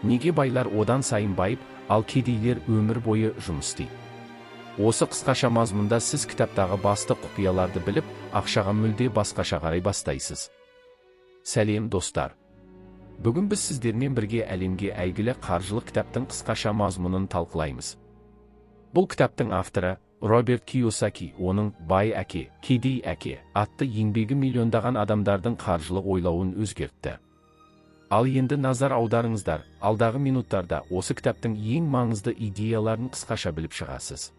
Неге байлар одан сайын байып, ал кедейлер өмір бойы жұмыс істейді? Осы қысқаша мазмұнда сіз кітаптағы басты құпияларды біліп, ақшаға мүлде басқаша қарай бастайсыз. Сәлем, достар! Бүгін біз сіздермен бірге әлемге әйгілі қаржылық кітаптың қысқаша мазмұнын талқылаймыз. Бұл кітаптың авторы Роберт Кийосаки, оның «Бай әке, кедей әке» атты еңбегі миллиондаған адамдардың қаржылық ойлауын өзгертті. Ал енді назар аударыңыздар, алдағы минуттарда осы кітаптың ең маңызды идеяларын қысқаша біліп шығасыз.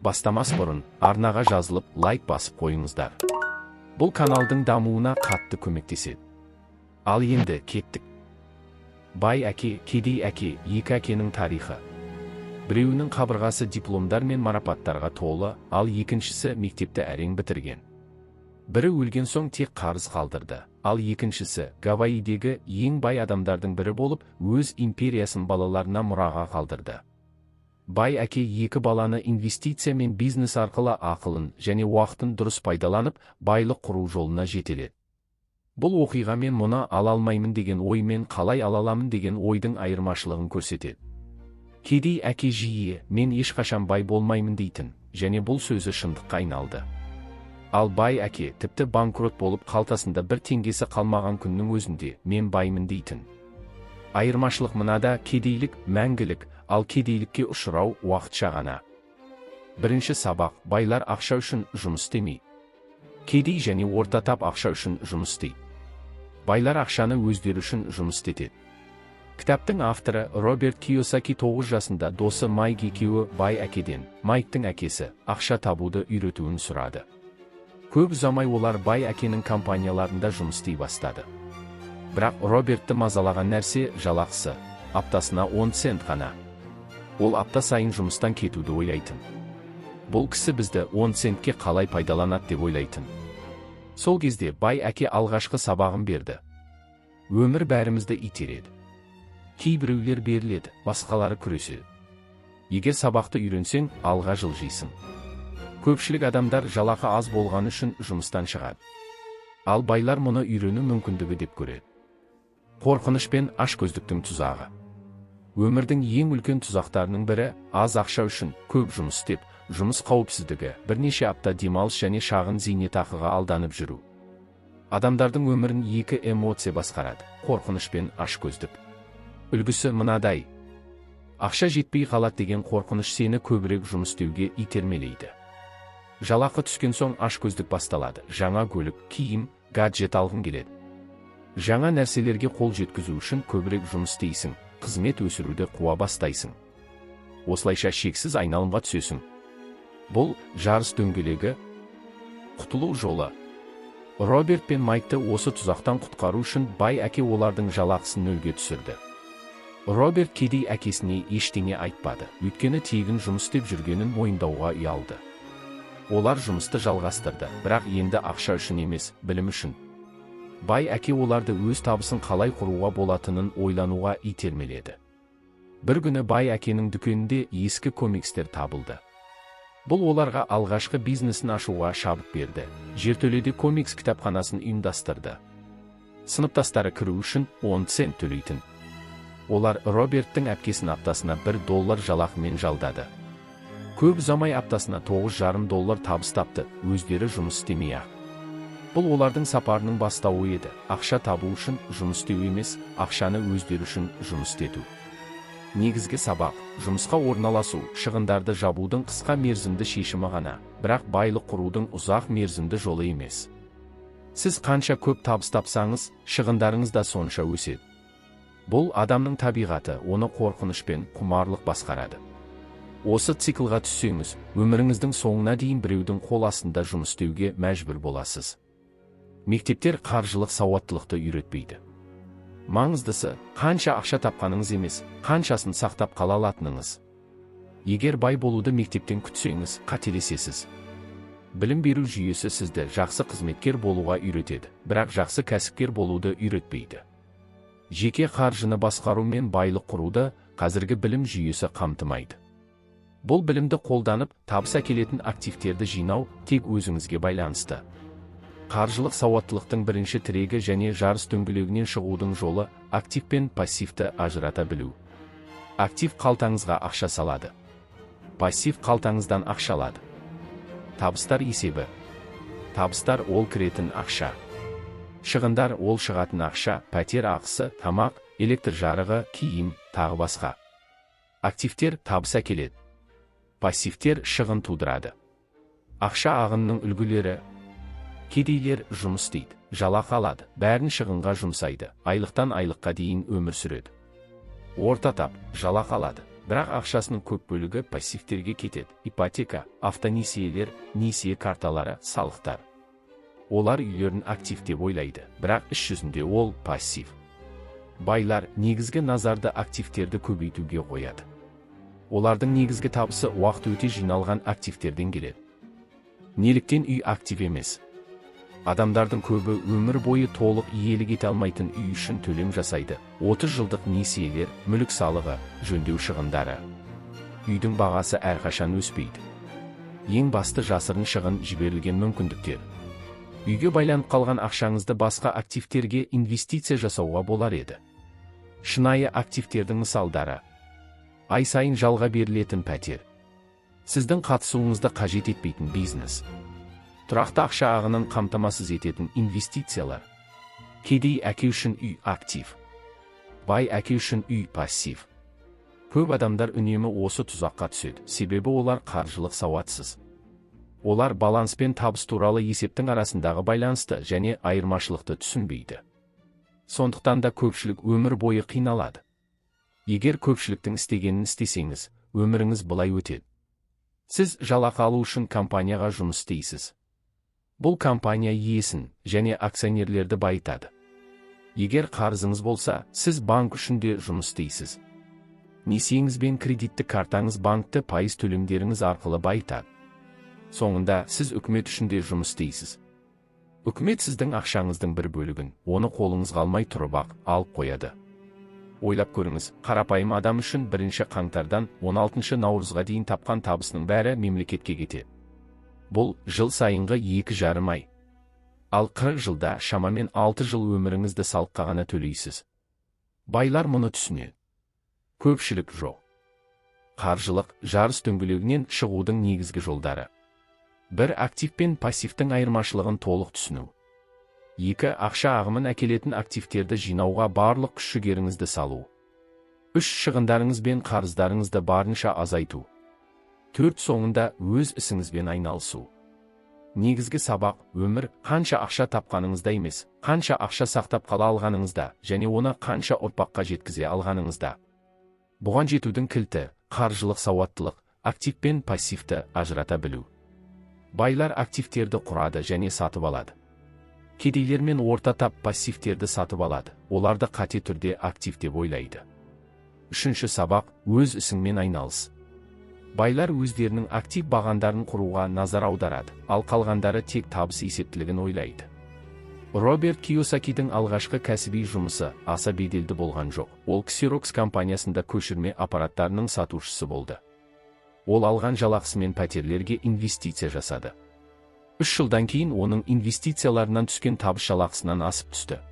Бастамас бұрын арнаға жазылып, лайк басып қойыңыздар. Бұл каналдың дамуына қатты көмектеседі. Ал енді кеттік. «Бай әке, кедей әке» – екі әкенің тарихы. Біреуінің қабырғасы дипломдар мен марапаттарға толы, ал екіншісі мектепті әрең бітірген. Бірі өлген соң тек қарыз қалдырды, ал екіншісі Гавайидегі ең бай адамдардың бірі болып, өз империясын балаларына мұраға қалдырды. Бай әке екі баланы инвестиция мен бизнес арқылы ақылын және уақытын дұрыс пайдаланып, байлық құру жолына жетеледі. Бұл оқиға мен мұны ала алмаймын деген ой мен қалай ала аламын деген ойдың айырмашылығын көрсетеді. Кедей әке жиі «Мен ешқашан бай болмаймын» дейтін және бұл сөзі шындыққа айналды. Ал бай әке тіпті банкрот болып, қалтасында бір теңгесі қалмаған күннің өзінде «Мен баймын» дейтін. Айырмашылық мынада: кедейлік мәңгілік, ал кедейлікке ұшырау уақытша ғана. Бірінші сабақ: байлар ақша үшін жұмыс істемейді. Кедей және орта тап ақша үшін жұмыс істейді. Байлар ақшаны өздері үшін жұмыс істетеді. Кітаптың авторы Роберт Кийосаки 9 жасында досы Майк екеуі бай әкеден, Майктың әкесі, ақша табуды үйретуін сұрады. Көп ұзамай олар бай әкенің компанияларында жұмыс істей бастады. Бірақ Робертті мазалаған нәрсе – жалақысы, аптасына 10 цент қана. Ол апта сайын жұмыстан кетуді ойлайтын. Бұл кісі бізді 10 центке қалай пайдаланады деп ойлайтын. Сол кезде бай әке алғашқы сабағын берді. Өмір бәрімізді итереді. Кейбіреулер беріледі, басқалары күреседі. Егер сабақты үйренсең, алға жылжисың. Көпшілік адамдар жалақы аз болғаны үшін жұмыстан шығады. Ал байлар мұны үйрену мүмкіндігі деп көреді. Қорқыныш пен ашкөздіктің тұзағы. Өмірдің ең үлкен тұзақтарының бірі – аз ақша үшін көп жұмыс істеп, жұмыс қауіпсіздігі, бірнеше апта демалыс және шағын зейнетақыға алданып жүру. Адамдардың өмірін екі эмоция басқарады: қорқыныш пен ашкөздік. Үлгісі мынадай: ақша жетпей қалады деген қорқыныш сені көбірек жұмыс істеуге итермелейді. Жалақы түскен соң ашкөздік басталады: жаңа көлік, киім, гаджет алғың келеді. Жаңа нәрселерге қол жеткізу үшін көбірек жұмыс істейсің, қызмет өсіруді қуа бастайсың. Осылайша шексіз айналымға түсесің. Бұл – жарыс дөңгелегі. Құтылу жолы. Роберт пен Майкты осы тұзақтан құтқару үшін бай әке олардың жалақысын нөлге түсірді. Роберт кедей әкесіне ештеңе айтпады, өйткені тегін жұмыс істеп жүргенін мойындауға ұялды. Олар жұмысты жалғастырды, бірақ енді ақша үшін емес, білім үшін. Бай әке оларды өз табысын қалай құруға болатынын ойлануға итермеледі. Бір күні бай әкенің дүкенінде ескі комикстер табылды. Бұл оларға алғашқы бизнесін ашуға шабыт берді. Жертөледе комикс кітапханасын ұйымдастырды. Сыныптастары кіру үшін 10 цент төлейтін. Олар Роберттің әпкесін аптасына 1 доллар жалақымен жалдады. Көп ұзамай аптасына 9,5 доллар табыс тапты, өздері жұмыс істемей-ақ. Бұл олардың сапарының бастауы еді: ақша табу үшін жұмыс істеу емес, ақшаны өздері үшін жұмыс істету. Негізгі сабақ: жұмысқа орналасу шығындарды жабудың қысқа мерзімді шешімі ғана, бірақ байлық құрудың ұзақ мерзімді жолы емес. Сіз қанша көп табыс тапсаңыз, шығындарыңыз да сонша өседі. Бұл адамның табиғаты, оны қорқыныш пен құмарлық басқарады. Осы циклға түссеңіз, өміріңіздің соңына дейін біреудің қол астында жұмыс істеуге мәжбүр боласыз. Мектептер қаржылық сауаттылықты үйретпейді. Маңыздысы – қанша ақша тапқаныңыз емес, қаншасын сақтап қала алатыныңыз. Егер бай болуды мектептен күтсеңіз, қателесесіз. Білім беру жүйесі сізді жақсы қызметкер болуға үйретеді, бірақ жақсы кәсіпкер болуды үйретпейді. Жеке қаржыны басқару мен байлық құруды қазіргі білім жүйесі қамтымайды. Бұл білімді қолданып, табыс әкелетін активтерді жинау тек өзіңізге байланысты. Қаржылық сауаттылықтың бірінші тірегі және жарыс дөңгелегінен шығудың жолы актив пен пассивті ажырата білу. Актив қалтаңызға ақша салады. Пассив қалтаңыздан ақша алады. Табыстар есебі. Табыстар ол кіретін ақша. Шығындар ол шығатын ақша, пәтер ақысы, тамақ, электр жарығы, киім, тағы басқа. Активтер табыс әкеледі. Пассивтер шығын тудырады. Ақша ағынының үлгілері. Кедейлер жұмыс істейді, жалақы алады, бәрін шығынға жұмсайды, айлықтан айлыққа дейін өмір сүреді. Орта тап, жалақы алады, бірақ ақшасының көп бөлігі пассивтерге кетеді: ипотека, автонесиелер, несие карталары, салықтар. Олар үйлерін актив деп ойлайды, бірақ іс жүзінде ол пассив. Байлар негізгі назарды активтерді көбейтуге қояды. Олардың негізгі табысы уақыт өте жиналған активтерден келеді. Неліктен үй актив емес? Адамдардың көбі өмір бойы толық иелік ете алмайтын үй үшін төлем жасайды. 30 жылдық несиелер, мүлік салығы, жөндеу шығындары. Үйдің бағасы әрқашан өспейді. Ең басты жасырын шығын – жіберілген мүмкіндіктер. Үйге байланып қалған ақшаңызды басқа активтерге инвестиция жасауға болар еді. Шынайы активтердің мысалдары. Ай сайын жалға берілетін пәтер. Сіздің қатысуыңызды қажет етпейтін бизнес. Тұрақты ақша ағынын қамтамасыз ететін инвестициялар. Кедей әке үшін үй актив. Бай әке үшін үй пассив. Көп адамдар үнемі осы тұзаққа түседі, себебі олар қаржылық сауатсыз. Олар баланс пен табыс туралы есептің арасындағы байланысты және айырмашылықты түсінбейді. Сондықтан да көпшілік өмір бойы қиналады. Егер көпшіліктің істегенін істесеңіз, өміріңіз былай өтеді. Сіз жалақы алу үшін компанияға жұмыс істейсіз. Бұл компания иесін және акционерлерді байытады. Егер қарызыңыз болса, сіз банк үшін де жұмыс істейсіз. Несиеңіз бен кредиттік картаңыз банкті пайыз төлемдеріңіз арқылы байытады. Соңында сіз үкімет үшін де жұмыс істейсіз. Үкімет сіздің ақшаңыздың бір бөлігін, оны қолыңызға алмай тұрып-ақ, алып қояды. Ойлап көріңіз, қарапайым адам үшін 1 қаңтардан 16 наурызға дейін тапқан табысының бәрі мемлекетке кетеді. Бұл жыл сайынғы 2,5 ай. Ал 40 жылда шамамен 6 жыл өміріңізді салыққа ғана төлейсіз. Байлар мұны түсінеді. Көпшілік жоқ. Қаржылық жарыс дөңгелегінен шығудың негізгі жолдары. Бір, актив пен пассивтің айырмашылығын толық түсіну. Екі, ақша ағымын әкелетін активтерді жинауға барлық күш-жігеріңізді салу. Үш, шығындарыңыз бен қарыздарыңызды барынша азайту. Төрт, соңында өз ісіңізбен айналысу. Негізгі сабақ: өмір қанша ақша тапқаныңызда емес, қанша ақша сақтап қала алғаныңызда және оны қанша ұрпаққа жеткізе алғаныңызда. Бұған жетудің кілті – қаржылық сауаттылық, актив пен пассивті ажырата білу. Байлар активтерді құрады және сатып алады. Кедейлер мен орта тап пассивтерді сатып алады, оларды қате түрде актив деп ойлайды. Үшінші сабақ: өз ісіңмен айналыс. Байлар өздерінің актив бағандарын құруға назар аударады, ал қалғандары тек табыс есептілігін ойлайды. Роберт Кийосакидің алғашқы кәсіби жұмысы аса беделді болған жоқ. Ол Xerox компаниясында көшірме аппараттарының сатушысы болды. Ол алған жалақысымен пәтерлерге инвестиция жасады. 3 жылдан кейін оның инвестицияларынан түскен табыс жалақысынан асып түсті.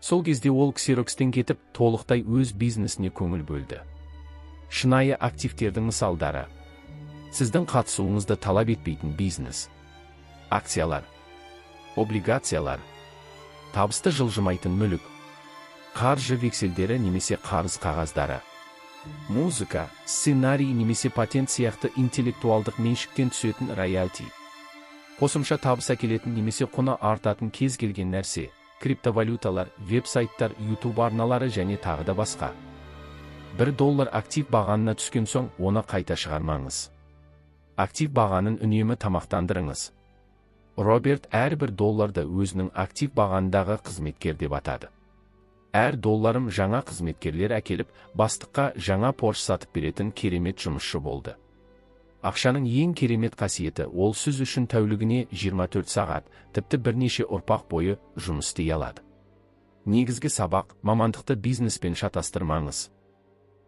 Сол кезде ол Xerox-тен кетіп, толықтай өз бизнесіне көңіл бөлді. Шынайы активтердің мысалдары. Сіздің қатысуыңызды талап етпейтін бизнес. Акциялар. Облигациялар. Табысты жылжымайтын мүлік. Қаржы векселдері немесе қарыз қағаздары. Музыка, сценарий немесе патент сияқты интеллектуалдық меншіктен түсетін роялти. Қосымша табыс әкелетін немесе құны артатын кез келген нәрсе: криптовалюталар, веб-сайттар, YouTube арналары және тағы да басқа. 1 доллар актив бағанына түскен соң, оны қайта шығармаңыз. Актив бағанын үнемі тамақтандырыңыз. Роберт әрбір долларды өзінің актив бағанындағы қызметкер деп атады. Әр долларым жаңа қызметкерлер әкеліп, бастыққа жаңа Порш сатып беретін керемет жұмысшы болды. Ақшаның ең керемет қасиеті – ол сіз үшін тәулігіне 24 сағат, тіпті бірнеше ұрпақ бойы жұмыс істей алады. Негізгі сабақ: мамандықты бизнеспен шатастырмаңыз.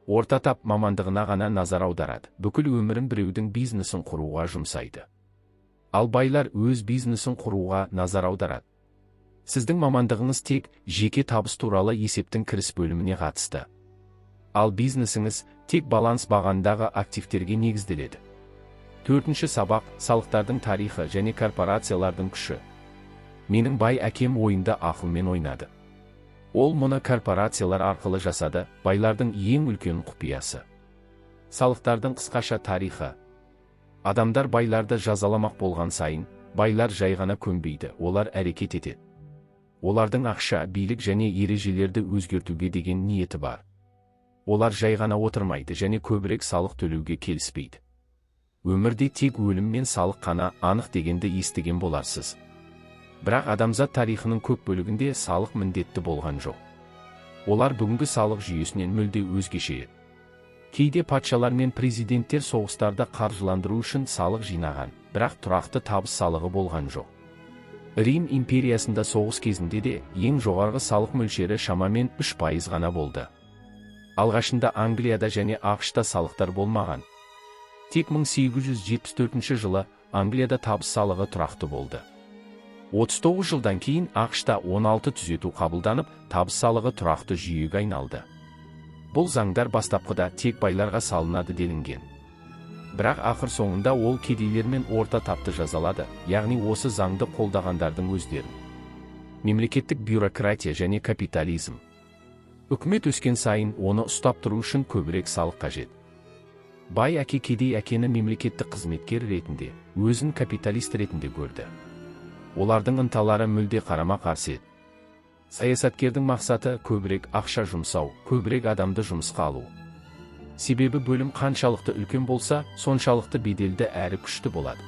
Орта тап мамандығына ғана назар аударады, бүкіл өмірін біреудің бизнесін құруға жұмсайды. Ал байлар өз бизнесін құруға назар аударады. Сіздің мамандығыңыз тек жеке табыс туралы есептің кіріс бөліміне қатысты. Ал бизнесіңіз тек баланс бағандағы активтерге негізделеді. Төртінші сабақ: салықтардың тарихы және корпорациялардың күші. Менің бай әкем ойынды ақылмен ойнады. Ол мұны корпорациялар арқылы жасады. Байлардың ең үлкен құпиясы. Салықтардың қысқаша тарихы. Адамдар байларды жазаламақ болған сайын, байлар жай ғана көнбейді, олар әрекет етеді. Олардың ақша, билік және ережелерді өзгертуге деген ниеті бар. Олар жай ғана отырмайды және көбірек салық төлеуге келіспейді. Өмірде тек өлім мен салық қана анық дегенді естіген боларсыз. Бірақ адамзат тарихының көп бөлігінде салық міндетті болған жоқ. Олар бүгінгі салық жүйесінен мүлде өзгеше еді. Кейде патшалар мен президенттер соғыстарды қаржыландыру үшін салық жинаған, бірақ тұрақты табыс салығы болған жоқ. Рим империясында соғыс кезінде де ең жоғарғы салық мөлшері шамамен 3% ғана болды. Алғашында Англияда және АҚШ-та салықтар болмаған. Тек 1874 жылы Англияда табыс салығы тұрақты болды. 39 жылдан кейін АҚШ-та 16 түзету қабылданып, табыс салығы тұрақты жүйеге айналды. Бұл заңдар бастапқыда тек байларға салынады делінген. Бірақ ақыр соңында ол кедейлер мен орта тапты жазалады, яғни осы заңды қолдағандардың өздерін. Мемлекеттік бюрократия және капитализм. Үкімет өскен сайын, оны ұстап тұру үшін көбірек салық қажет. Бай әке кедей әкені мемлекеттік қызметкер ретінде, өзін капиталист ретінде көрді. Олардың ынталары мүлде қарама қарсы еді. Саясаткердің мақсаты: көбірек ақша жұмсау, көбірек адамды жұмысқа алу. Себебі бөлім қаншалықты үлкен болса, соншалықты беделді әрі күшті болады.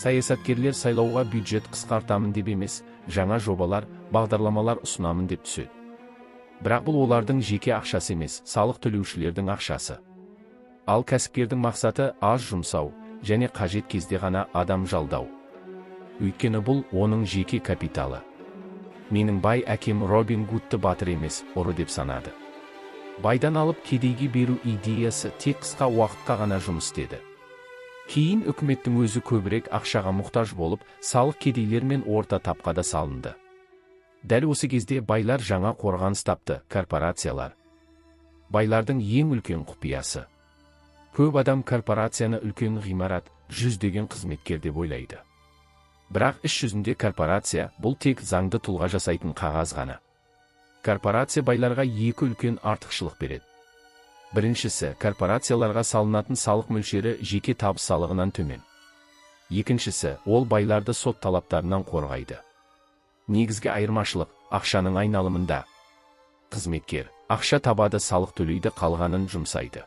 Саясаткерлер сайлауға бюджет қысқартамын деп емес, жаңа жобалар, бағдарламалар ұсынамын деп түседі. Бірақ бұл олардың жеке ақшасы емес, салық төлеушілердің ақшасы. Ал кәсіпкердің мақсаты: аз жұмсау және қажет кезде ғана адам жалдау. Өйткені бұл оның жеке капиталы. Менің бай әкем Робин Гудты батыр емес, ұры деп санады. Байдан алып кедейге беру идеясы тек қысқа уақытқа ғана жұмыс істеді. Кейін үкіметтің өзі көбірек ақшаға мұқтаж болып, салық кедейлер мен орта тапқа да салынды. Дәл осы кезде байлар жаңа қорғаныс тапты: корпорациялар. Байлардың ең үлкен құпиясы. Көп адам корпорацияны үлкен ғимарат, жүздеген қызметкер деп ойлайды. Бірақ іс жүзінде корпорация – бұл тек заңды тұлға жасайтын қағаз ғана. Корпорация байларға екі үлкен артықшылық береді. Біріншісі: корпорацияларға салынатын салық мөлшері жеке табыс салығынан төмен. Екіншісі: ол байларды сот талаптарынан қорғайды. Негізгі айырмашылық – ақшаның айналымында. Қызметкер ақша табады, салық төлейді, қалғанын жұмсайды.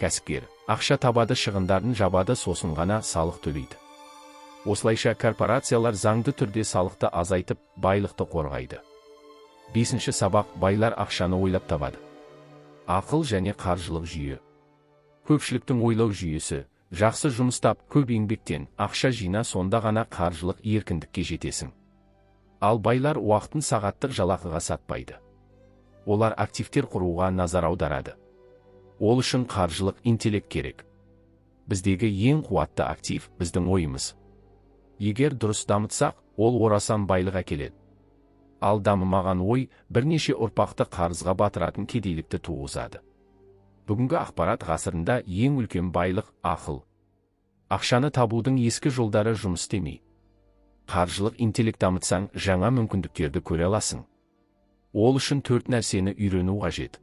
Кәсіпкер ақша табады, шығындарын жабады, сосын ғана салық төлейді. Осылайша, корпорациялар заңды түрде салықты азайтып, байлықты қорғайды. Бесінші сабақ: байлар ақшаны ойлап табады. Ақыл және қаржылық жүйе. Көпшіліктің ойлау жүйесі: жақсы жұмыс тап, көп еңбектен, ақша жина, сонда ғана қаржылық еркіндікке жетесің. Ал байлар уақытын сағаттық жалақыға сатпайды. Олар активтер құруға назар аударады. Ол үшін қаржылық интеллект керек. Біздегі ең қуатты актив – біздің ойымыз. Егер дұрыс дамытсақ, ол орасан байлық әкеледі. Ал дамымаған ой бірнеше ұрпақты қарызға батыратын кедейлікті туғызады. Бүгінгі ақпарат ғасырында ең үлкен байлық – ақыл. Ақшаны табудың ескі жолдары жұмыс істемей. Қаржылық интеллект дамытсаң, жаңа мүмкіндіктерді көре аласың. Ол үшін төрт нәрсені үйрену қажет.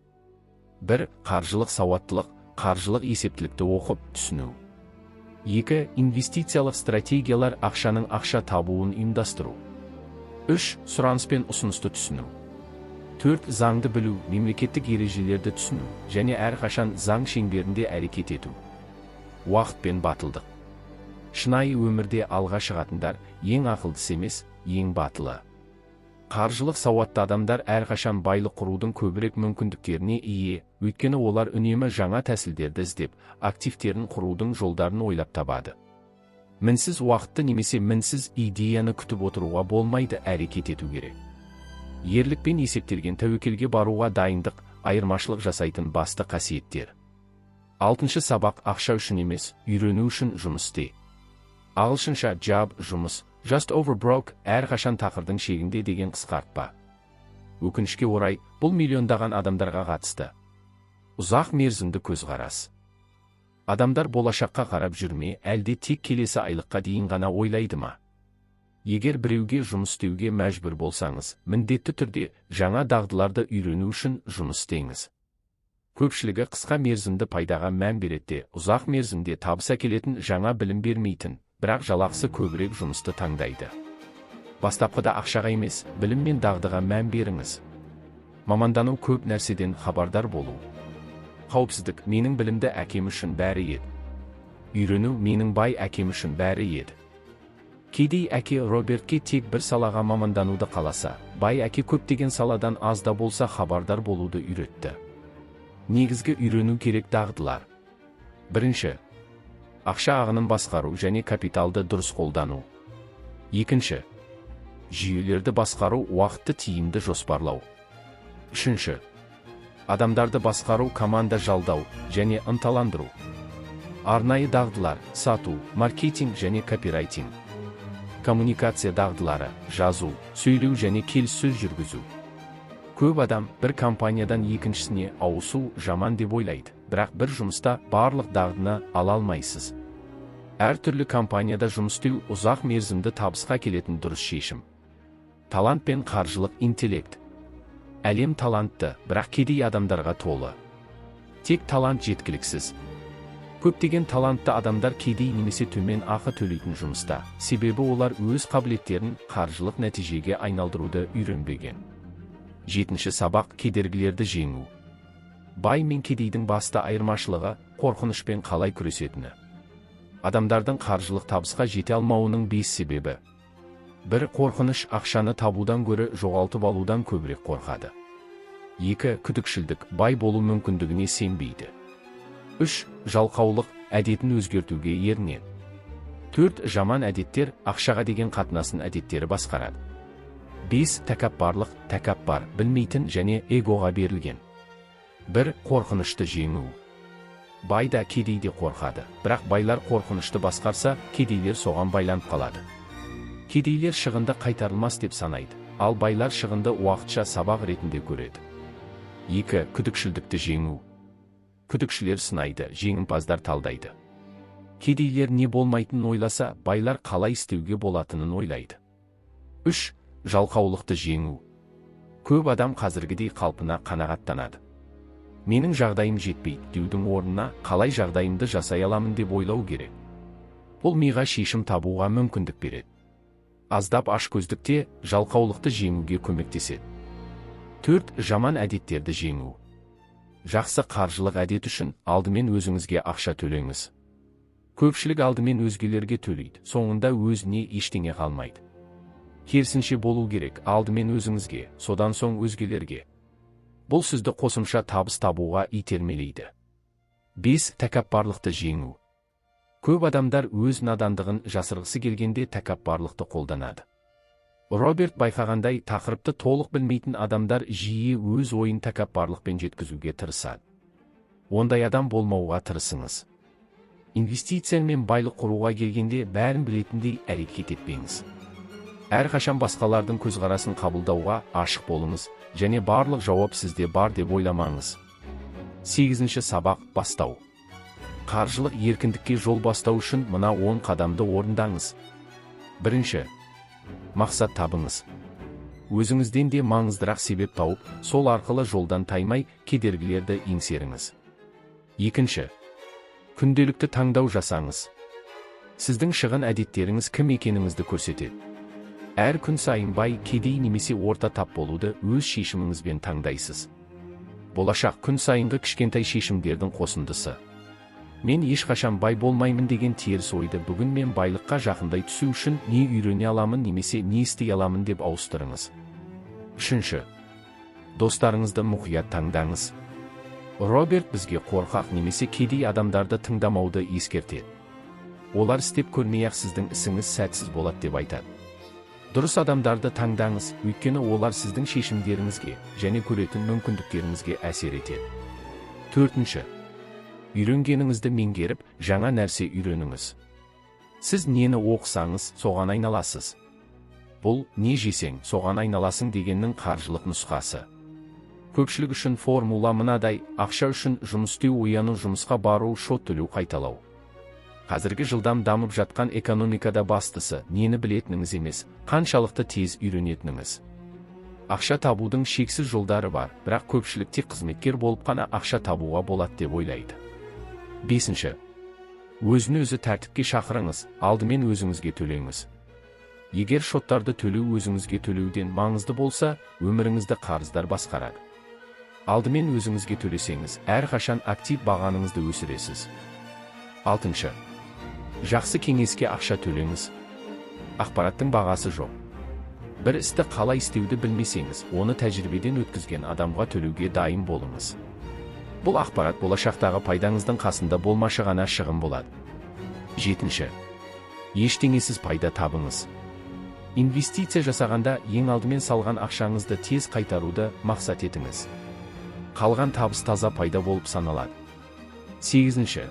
Бір: қаржылық сауаттылық, қаржылық есептілікті оқып, түсіну. Екі: инвестициялық стратегиялар, ақшаның ақша табуын ұйымдастыру. Үш: сұраныс пен ұсынысты түсіну. Төрт: заңды білу, мемлекеттік ережелерді түсіну және әрқашан заң шеңберінде әрекет ету. Уақыт пен батылдық. Шынайы өмірде алға шығатындар ең ақылдысы емес, ең батылы. Қаржылық сауатты адамдар әрқашан байлық құрудың көбірек мүмкіндіктеріне ие, өйткені олар үнемі жаңа тәсілдерді іздеп, активтерін құрудың жолдарын ойлап табады. Мінсіз уақытты немесе мінсіз идеяны күтіп отыруға болмайды, әрекет ету керек. Ерлікпен есептелген тәуекелге баруға дайындық – айырмашылық жасайтын басты қасиеттер. Алтыншы сабақ: ақша үшін емес, үйрену үшін жұмыс істе. Ағылшынша job – жұмыс, just over broke – әрқашан тақырдың шегінде деген қысқартпа. Өкінішке орай, бұл миллиондаған адамдарға қатысты. Ұзақ мерзімді көзқарас. Адамдар болашаққа қарап жүрме, әлде тек келесі айлыққа дейін ғана ойлайды ма? Егер біреуге жұмыс істеуге мәжбүр болсаңыз, міндетті түрде жаңа дағдыларды үйрену үшін жұмыс істеңіз. Көпшілігі қысқа мерзімді пайдаға мән береді де, ұзақ мерзімде табыс әкелетін жаңа білім бермейтін, бірақ жалақысы көбірек жұмысты таңдайды. Бастапқыда ақшаға емес, білім мен дағдыға мән беріңіз. Мамандану – көп нәрседен хабардар болу. Қауіпсіздік: менің білімді әкем үшін бәрі еді. Үйрену: менің бай әкем үшін бәрі еді. Кедей әке Робертке тек бір салаға мамандануды қаласа, бай әке көптеген саладан аз да болса хабардар болуды үйретті. Негізгі үйрену керек дағдылар. Бірінші, ақша ағынын басқару және капиталды дұрыс қолдану. Екінші, жүйелерді басқару, уақытты тиімді жоспарлау. Үшінші, адамдарды басқару, команда жалдау және ынталандыру. Арнайы дағдылар: сату, маркетинг және копирайтинг. Коммуникация дағдылары: жазу, сөйлеу және келіссөз жүргізу. Көп адам бір компаниядан екіншісіне ауысу жаман деп ойлайды, бірақ бір жұмыста барлық дағдыны ала алмайсыз. Әртүрлі компанияда жұмыс істеу ұзақ мерзімді табысқа келетін дұрыс шешім. Талант пен қаржылық интеллект. Әлем талантты, бірақ кедей адамдарға толы. Тек талант жеткіліксіз. Көптеген талантты адамдар кедей немесе төмен ақы төлейтін жұмыста, себебі олар өз қабілеттерін қаржылық нәтижеге айналдыруды үйренбеген. Жетінші сабақ: кедергілерді жеңу. Бай мен кедейдің басты айырмашылығы – қорқынышпен қалай күресетіні. Адамдардың қаржылық табысқа жете алмауының бес себебі. Бір, қорқыныш: ақшаны табудан гөрі жоғалтып алудан көбірек қорқады. Екі, күдікшілдік: бай болу мүмкіндігіне сенбейді. Үш, жалқаулық: әдетін өзгертуге ерінеді. Төрт, жаман әдеттер: ақшаға деген қатынасын әдеттері басқарады. Бес, тәкаппарлық: тәкаппар, білмейтін және эгоға берілген. Бір, қорқынышты жеңу. Бай да, кедей де қорқады, бірақ байлар қорқынышты басқарса, кедейлер соған байланып қалады. Кедейлер шығынды қайтарылмас деп санайды, ал байлар шығынды уақытша сабақ ретінде көреді. Екі, күдікшілдікті жеңу. Күдікшілер сынайды, жеңімпаздар талдайды. Кедейлер не болмайтынын ойласа, байлар қалай істеуге болатынын ойлайды. Үш, жалқаулықты жеңу. Көп адам қазіргідей қалпына қанағаттанады. Менің жағдайым жетпейді деудің орнына, қалай жағдайымды жасай аламын деп ойлау керек. Бұл миға шешім табуға мүмкіндік береді. Аздап ашкөздік те жалқаулықты жеңуге көмектеседі. Төрт, жаман әдеттерді жеңу. Жақсы қаржылық әдет үшін алдымен өзіңізге ақша төлеңіз. Көпшілік алдымен өзгелерге төлейді, соңында өзіне ештеңе қалмайды. Керісінше болу керек: алдымен өзіңізге, содан соң өзгелерге. Бұл сізді қосымша табыс табуға итермелейді. Бес, тәкаппарлықты жеңу. Көп адамдар өз надандығын жасырғысы келгенде тәкаппарлықты қолданады. Роберт байқағандай, тақырыпты толық білмейтін адамдар жиі өз ойын тәкаппарлықпен жеткізуге тырысады. Ондай адам болмауға тырысыңыз. Инвестиция мен байлық құруға келгенде, бәрін білетіндей әрекет етпеңіз. Әрқашан басқалардың көзқарасын қабылдауға ашық болыңыз және барлық жауап сізде бар деп ойламаңыз. Сегізінші сабақ: бастау. Қаржылық еркіндікке жол бастау үшін мына 10 қадамды орындаңыз. Бірінші, мақсат табыңыз. Өзіңізден де маңыздырақ себеп тауып, сол арқылы жолдан таймай, кедергілерді еңсеріңіз. Екінші, күнделікті таңдау жасаңыз. Сіздің шығын әдеттеріңіз кім екеніңізді көрсетеді. Әр күн сайын бай, кедей немесе орта тап болуды өз шешіміңізбен таңдайсыз. Болашақ – күн сайынғы кішкентай шешімдердің қосындысы. Мен ешқашан бай болмаймын деген теріс ойды бүгін мен байлыққа жақындай түсу үшін не үйрене аламын немесе не істей аламын деп ауыстырыңыз. Үшінші, достарыңызды мұқият таңдаңыз. Роберт бізге қорқақ немесе кедей адамдарды тыңдамауды ескертеді. Олар істеп көрмей-ақ сіздің ісіңіз сәтсіз болады деп айтады. Дұрыс адамдарды таңдаңыз, өйткені олар сіздің шешімдеріңізге және көретін мүмкіндіктеріңізге әсер етеді. Төртінші, үйренгеніңізді меңгеріп, жаңа нәрсе үйреніңіз. Сіз нені оқысаңыз, соған айналасыз. Бұл, не жесең, соған айналасың дегеннің қаржылық нұсқасы. Көпшілік үшін формула мынадай: ақша үшін жұмыс істеу, ояну, жұмысқа бару, шот төлеу, қайталау. Қазіргі жылдам дамып жатқан экономикада бастысы нені білетініңіз емес, қаншалықты тез үйренетініңіз. Ақша табудың шексіз жолдары бар, бірақ көпшілік тек қызметкер болып қана ақша табуға болады деп ойлайды. Бесінші. Өзін өзі тәртіпке шақырыңыз, алдымен өзіңізге төлеңіз. Егер шоттарды төлеу өзіңізге төлеуден маңызды болса, өміріңізді қарыздар басқарады. Алдымен өзіңізге төлесеңіз, әрқашан актив бағаныңызды өсіресіз. Алтыншы. Жақсы кеңеске ақша төлеңіз. Ақпараттың бағасы жоқ. Бір істі қалай істеуді білмесеңіз, оны тәжірибеден өткізген адамға төлеуге дайын болыңыз. Бұл ақпарат болашақтағы пайдаңыздың қасында болмашы ғана шығын болады. Жетінші. Ештеңесіз пайда табыңыз. Инвестиция жасағанда ең алдымен салған ақшаңызды тез қайтаруды мақсат етіңіз. Қалған табыс таза пайда болып саналады. Сегізінші.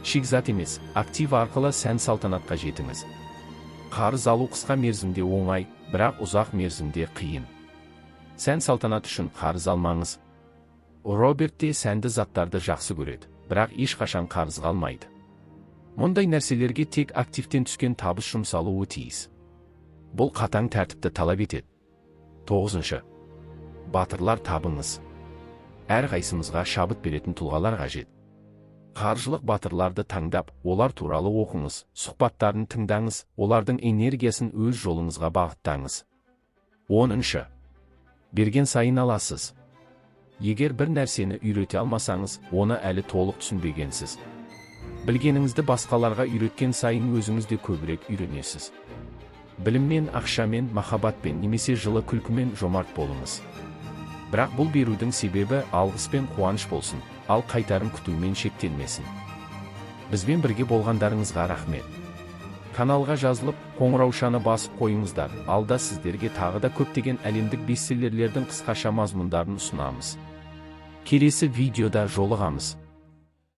Шикізат емес, актив арқылы сән салтанатқа жетіңіз. Қарыз алу қысқа мерзімде оңай, бірақ ұзақ мерзімде қиын. Сән салтанат үшін қарыз алмаңыз. Роберт те сәнді заттарды жақсы көреді, бірақ ешқашан қарызға алмайды. Мұндай нәрселерге тек активтен түскен табыс жұмсалуы тиіс. Бұл қатаң тәртіпті талап етеді. Тоғызыншы. Батырлар табыңыз. Әрқайсымызға шабыт беретін тұлғалар қажет. Қаржылық батырларды таңдап, олар туралы оқыңыз, сұхбаттарын тыңдаңыз, олардың энергиясын өз жолыңызға бағыттаңыз. 10. Берген сайын аласыз. Егер бір нәрсені үйрете алмасаңыз, оны әлі толық түсінбегенсіз. Білгеніңізді басқаларға үйреткен сайын өзіңіз де көбірек үйренесіз. Біліммен, ақшамен, махаббатпен немесе жылы күлкімен жомарт болыңыз. Бірақ бұл берудің себебі алғыс пен қуаныш болсын, ал қайтарым күтумен шектелмесін. Бізбен бірге болғандарыңызға рахмет. Каналға жазылып, қоңыраушаны басып қойыңыздар. Алда сіздерге тағы да көптеген әлемдік бестселлерлердің қысқаша мазмұндарын ұсынамыз. Келесі видеода жолығамыз.